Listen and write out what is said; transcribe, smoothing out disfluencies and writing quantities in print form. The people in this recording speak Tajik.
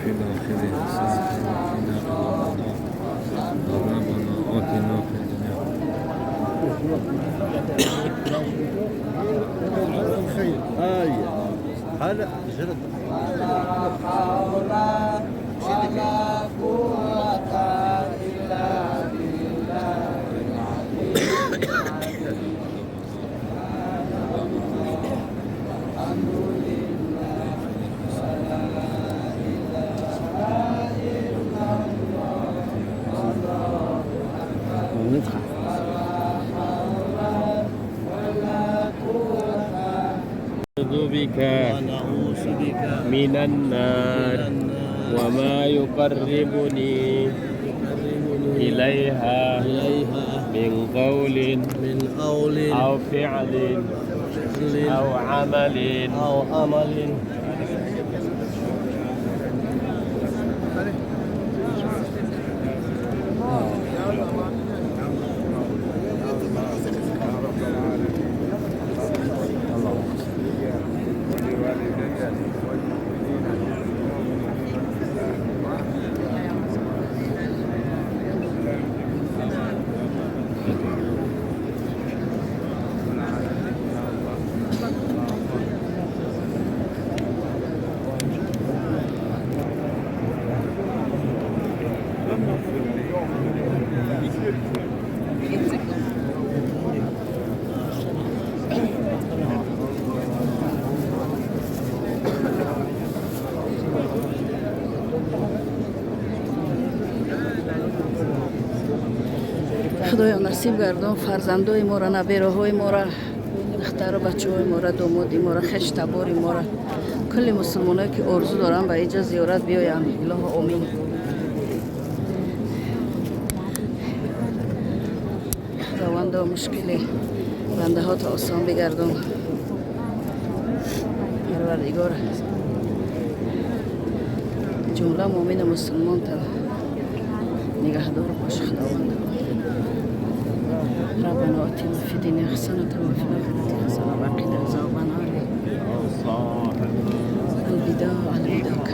في الآخرة حسنة وقنا عذاب النار. ربنا آتنا في الدنيا. هلا جرد. أعوذ بك ونعوذ بك من النار وما يقربني إليها إليها من قول من قول أو فعل أو عمل. أو عمل. Худоё, насиб гардон фарзандои моро, набераҳои моро, духтару бачаҳои моро, домоди моро, хештабори моро, кулли мусулмоное, ки орзу доранд ба иҷа зиёрат биёянд. Илоҳо, омин. Худовандо, мушкили бандаҳото осон бигардон. Парвардигор, ҷумла муъмину мусулмонта нигаҳдор бош. Худованд, ربنا آتنا في الدنيا حسنة وفي الآخرة حسنة وقنا عذاب النار. الوداع، الوداع.